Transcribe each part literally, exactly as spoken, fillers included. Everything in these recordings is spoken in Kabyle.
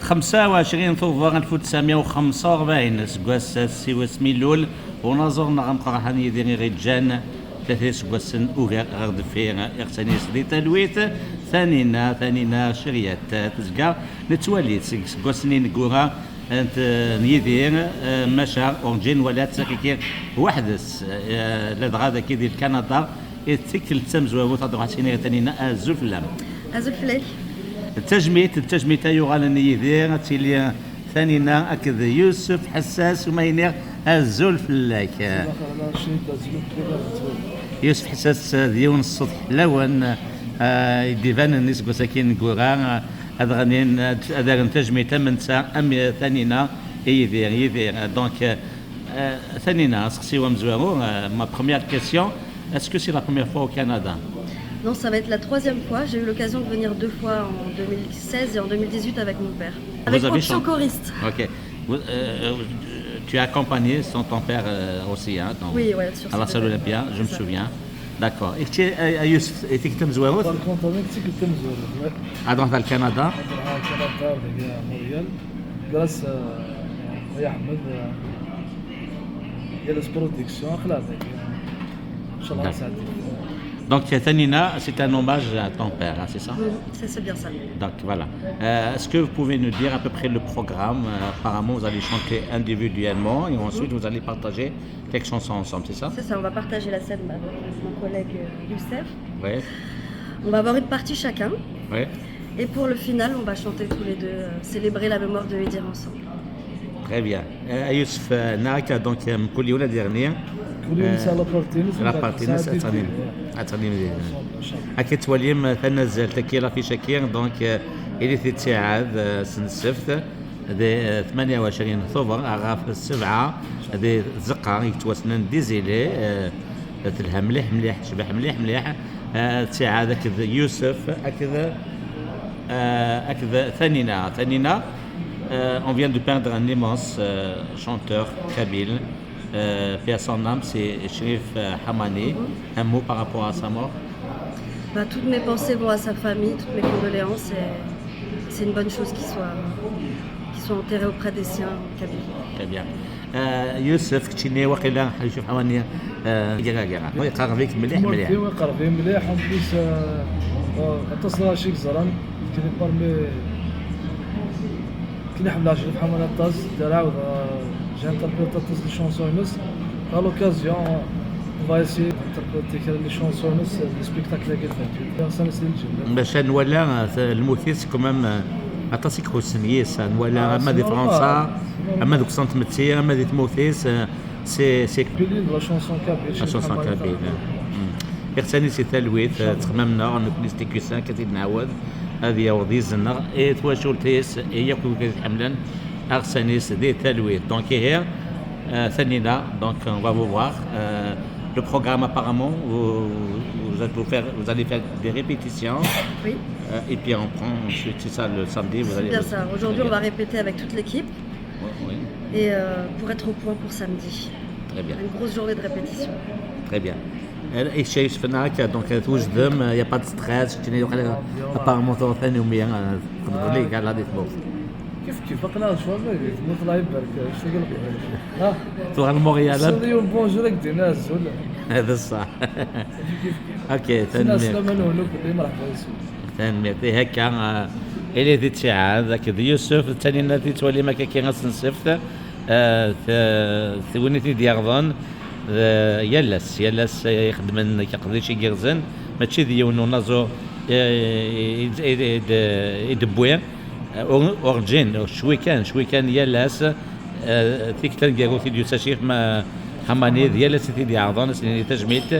Xemsa u ɛecrin tubeṛ alef u tesɛemya u xemsa u rebɛin, aseggas-a s yiwet mi ilul unaẓur-nneɣ ameqqran Yidir i ɣ-iǧǧan tlata iseggasen ugar ɣer deffir. Iɣsan-is di talwit, Tanina, Tanina Ceryat, tezga nettwali-tt seg iseggasen ineggura n t-, n Yidir, eh, maca urǧin nwala-tt akiki weḥd-s, eh, ladɣa dagi di Lkanada. I tikkelt tamezwarut ad ruḥeɣ ad s-iniɣ i Tanina azul fell-am. Azul fell-ak. D tajmilt, d tajmilt ay yuɣalen i Yidir, ad tili Tanina akked Yusef Ḥessas, uma iniɣ azul fell-ak. Yusef Ḥessas d yiwen n ṣṣut ḥlawen, ah, i d-ibanen iseggas-agi ineggura, ah, ad ɣnin, ad, ad rren tajmilt am netta, am Tanina i Yidir. Yidir. Donc, euh, Tanina, aseqsi-w amezwaru, euh, ma première question, est-ce que c'est la première fois au Canada? Non, ça va être la troisième fois. J'ai eu l'occasion de venir deux fois, en deux mille seize et en deux mille dix-huit avec mon père. Avec Option chan- Choriste. Ok. Vous, euh, euh, tu as accompagné son, ton père, euh, aussi, hein, dans, Oui, ouais, sur à la salle Olympia, je me souviens. D'accord. Et tu es, euh, à Youssef, et tu es Par contre, avec Tic Temzour, ouais. Ah, donc dans le Canada? Dans le Canada, avec, euh, Montréal. Grâce, euh, à Ahmed, euh, il y a la production, خلاص. Inch'Allah, ça a été. Donc, Tanina, c'est un hommage à ton père, hein, c'est ça? Oui, c'est, c'est bien ça. Donc, voilà. Euh, est-ce que vous pouvez nous dire à peu près le programme? Euh, apparemment, vous allez chanter individuellement et ensuite vous allez partager quelques chansons ensemble, c'est ça? C'est ça, on va partager la scène avec mon collègue, euh, Youssef. Ouais. On va avoir une partie chacun. Ouais. Et pour le final, on va chanter tous les deux, euh, célébrer la mémoire de Yidir ensemble. Très bien. Euh, Youssef, euh, naka, donc, euh, mkul yiwen ad yerni. Mkul yiwen yesɛa la partie-ines, la partie-ines, ad tɣennim. Ad tɣennim deg-s. Akka tettwalim, euh, tanazzalt-agi, l'affiche-agi, donc, euh, il était ttiɛad, euh, s nsebt, di, euh, tmanya u ɛecrin tubeṛ, ɣef ssebɛa, di tzeqqa, i yettwassnen d Izili, euh, telha mliḥ, mliḥ, tecbeḥ mliḥ, mliḥ, euh, ttiɛad akked Yusef, akked, euh, akked Tanina. Tanina, euh, on vient de perdre un immense, euh, chanteur kabyle. Euh, paix à son âme, c'est Cherif, euh, Hamani. Un mot par rapport à sa mort? Bah, toutes mes pensées vont à sa famille, toutes mes condoléances, et c'est une bonne chose qu'il soit, qu'il soit enterré auprès des siens en Kabylie. Très bien. Euh, Yusef, keččini waqila Cherif Hamani, euh, gira, gira. Oui, iqerreb-ik mliḥ, mliḥ. Oui, iqerreb-iyi mliḥ, en plus, euh, euh, aṭas n lɣaci i yeẓran, keččini parmi Akken iḥemmel Cherif Hamani aṭas, d arawd, euh, j'ai interprété aṭas n les chansons-ines. À l'occasion, on va essayer d'interpréter kra n les chansons-ines, les spectacles-agi n vingt-huit. Iɣsan-is di lǧennet. Maca nwala, euh, lmut-is, quand même, euh, aṭas i iḥussen yis, nwala ama di Fransa, ama deg usentel n tmetti, ama di tmurt-is, euh, c'est, c'est Pilier de la chanson kabyle, la chanson kabyle. Mm. Iɣsan-is di talwit, euh, ttxemmimen-aɣ, nekkni s T Q cinq, ad t-id-nɛawed, ad yaweḍ izen-nneɣ i twacult-is, i yakk wid i t-iḥemmlen, iɣsan-is di talwit. Donc, ihi, euh, Tanina, donc, on va vous voir. Euh, le programme, apparemment, vous, vous allez vous faire, vous allez faire des répétitions. Oui. Euh, et puis, on prend ensuite, c'est ça, le samedi, vous allez... C'est bien ça. Aujourd'hui, on va répéter avec toute l'équipe. Oui, oui. Et, euh, pour être au point pour samedi. Très bien. Une grosse journée de répétition. Très bien. Et chez Yusef Naka, donc, euh, twejdem, euh, y a pas de stress, tu n'es pas, apparemment, tu es en train de nous, euh, تقول لي قال هذه تموت. كيف كيف، أقنع شوية، ما يموت، الله يبارك، ايش تقول لك؟ ها؟ تروح لمونريال. C'est un bonjour avec des nazes, ولا؟ هذا الصح. كيف كيف. اوكي، تنمير. السلامة، نقول لكم مرحبا يسوع. Tanemmirt. Ihi akka, euh, il était ttiɛad akked Yusef, d Tanina i tettwalim akka ass n ssebt, euh, t-, t-, win i t-id-yerḍen, euh, yal ass, yal ass, euh, ixeddmen aqdic igerrzen, mačči d yiwen unaẓur, euh, i, i, i, i d-, i d-wwi, euh, ur, urǧin, cwi kan, cwi kan yal ass, Eh, tikkelt taneggarut i d-yusa Cherif Ma-, Hamani, d yal ass i t-id-iɛerḍen, ad s-nini tajmilt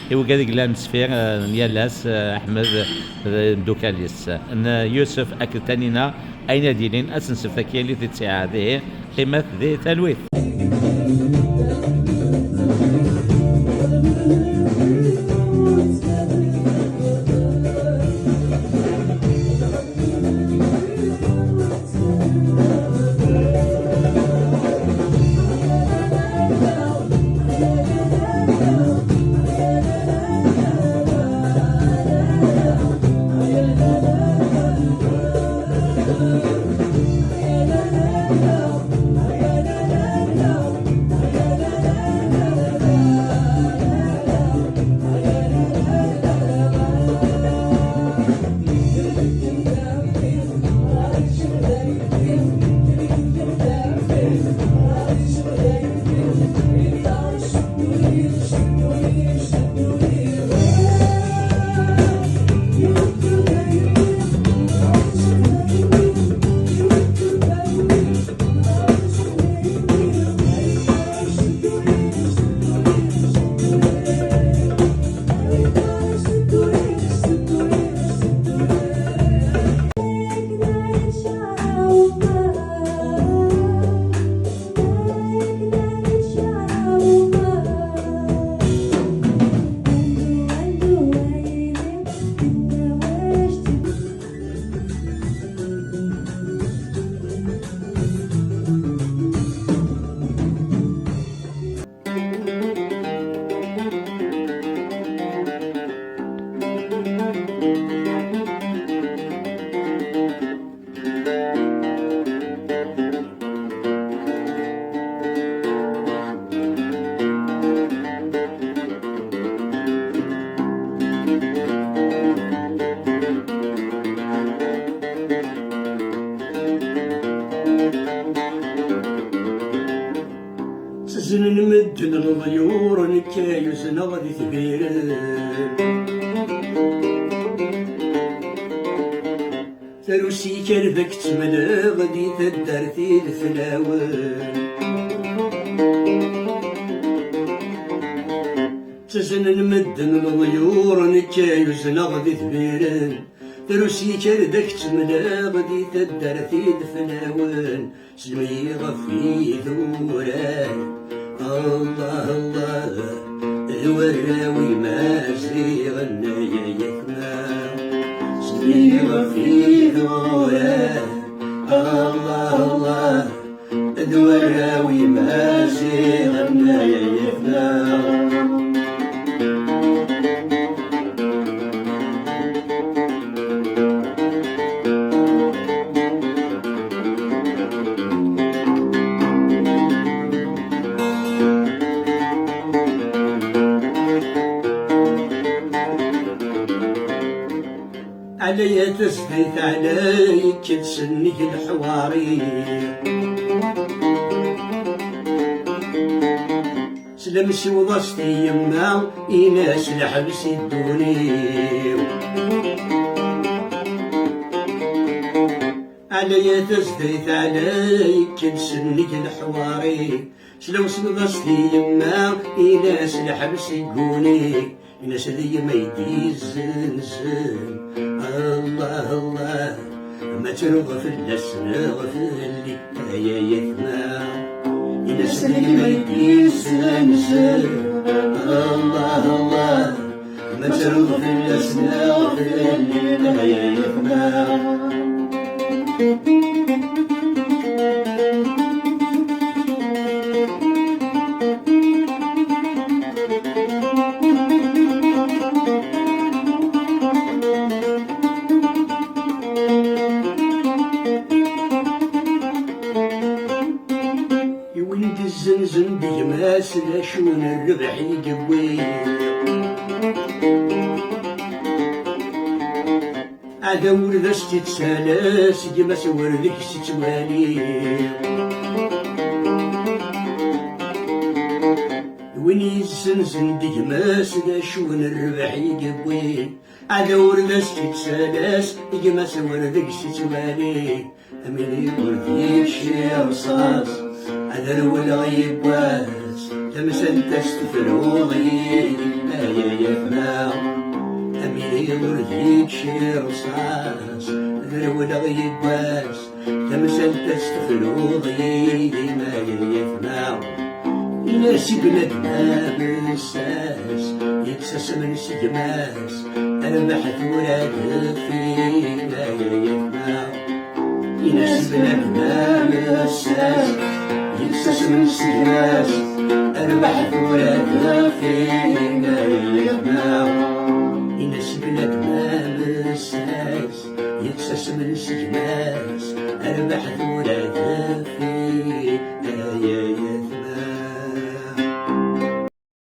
i wigad i yellan sfir, eh, n yal ass, eh, Ḥmed, eh, d imeddukal-is. N Yusef akked Tanina, ayen ad yilin, ad s-nsefk akk yal i t-id-ttiɛad, ihi, qqimet di talwit. Ttaznen medden leḍyur, nekk ay uzneɣ di tbiren. Tarusi kan d ak-ttemleɣ di taddart i d flawen. Ttaznen medden leḍyur, nekk ay uzneɣ di tbiren. Tarusi kan d ak-ttemleɣ di taddart i d flawen. Selmi ɣef idurar, Allah, Allah, d warraw imaziɣen ay ayetma. Selmi ɣef idurar, Allah, Allah, d warraw imaziɣen ay ayetma. Ɛlaya tazdayt ɛlay, ikkel sennig leḥwari. Slam siweḍ-as-t i yemma, in-as leḥbes i ddunit. Ɛlaya tazdayt ɛlay, ikkel sennig leḥwari. Slam siweḍ-as-t i yemma, in-as leḥbes i ddunit. Ini-as d yemma ay d-yezzenzen. Allah, Allah, ma ttruɣ fell-as neɣ fell-i, ay ayetma. Ini-as d yemma ay d-yezzenzen. Allah, Allah, ma ttruɣ fell-as neɣ fell-i, ay ayetma. I win d-izzenzen d gma-s, d acu n rrbeḥ i yewwi? Aɛdaw ur d as-tt-ittalas, gma-s ur deg-s ittwali. Win yezzenzen d gma-s, d acu n rrbeḥ i yewwi? Aɛdaw ur d as-tt-ittalas, gma-s ur deg-s ittwali. Amidi ur d-yekci rṣas, ad rewleɣ yiwwas, tamsalt-as tefruḍ yid-i, ay ayetma. Amidi ur d-yekci rṣas, ad rewleɣ yiwwas, tamsalt-as tefruḍ yid-i, ay ayetma. Ini-as i bnadem amessas, yettasmen s gma-s, rrbeḥ tura deffir, ay ayetma. Ini-as i bnadem amessas, yettasmen s gma-s, rrbeḥ tura deffir, ay ayetma. Ini-as i bnadem amessas, yettasmen s gma-s, rrbeḥ tura.